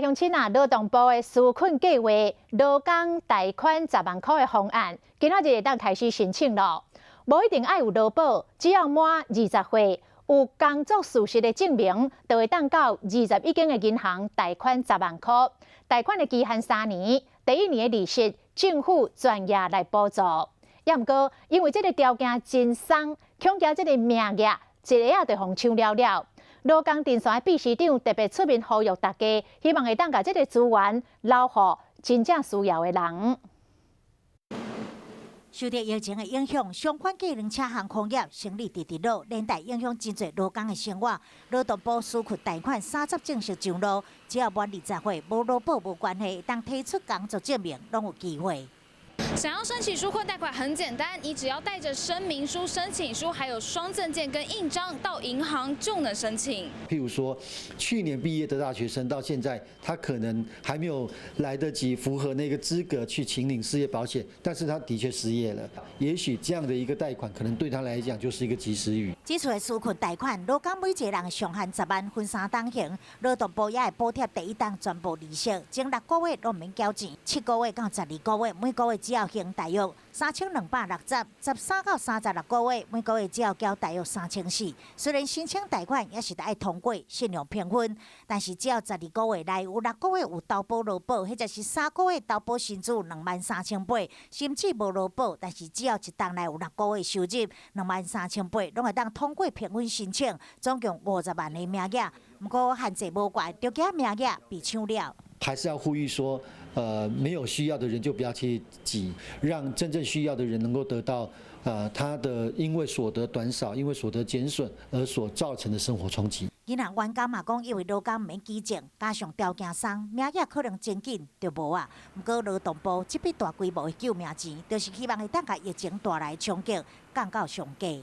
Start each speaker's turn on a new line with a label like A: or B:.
A: 鄉親啊，勞動部的紓困計畫，勞工貸款十萬箍的方案，今仔日會當開始申請囉。無一定愛有勞保，只要滿20歲，有工作事實的證明，就會當到21間的銀行貸款十萬箍。貸款的期限3年，第一年的利息政府全額來補助。也毋過，因為這个條件真鬆，恐驚這个名額一下仔就予人搶了了。勞工陣線的秘書長特別出面呼籲大家，希望會當共這个資源留予真正需要的人。
B: 受著疫情的影響，相關計程車航空業生意直直落，連帶影響真濟勞工的生活。勞動部紓困貸款三十正式上路，只要滿20歲，無勞保無關係，當提出工作證明，攏有機會。
C: 想要申請紓困貸款很簡單，你只要帶着聲明書、申請書，還有雙證件跟印章到銀行就能申請。
D: 譬如說，去年畢業的大學生到現在，他可能還沒有來得及符合那個資格去請領失業保險，但是他的確失業了。也許這樣的一個貸款，可能對他來講就是一個及時雨。
B: 這次的紓困貸款，勞工每一個人上限10萬，分三檔還。勞動部也會補貼第一檔全部利息，前6個月攏毋免繳錢，7個月到12個月每個月只要還大約3260，13到36個月每個月只要繳大約3400。雖然申請貸款也是愛通過信用評分，但是只要十二個月內有六個月有投保勞保，或者是3個月投保薪資23,800，甚至無勞保，但是只要一冬內有六個月收入23,800，攏會當通過評分申請，總共50萬的名額。毋過限制無懸，著驚名額被搶了。
D: 還是要呼籲說，沒有需要的人就不要去擠，讓真正需要的人能夠得到，他的因為所得短少、因為所得減損而所造成的生活衝擊。
B: 銀行員工嘛講，因為勞工毋免舉證，加上條件鬆，名額可能真緊就無啊。毋過勞動部這筆大規模的救命錢，就是希望會當共疫情帶來衝擊降到上低。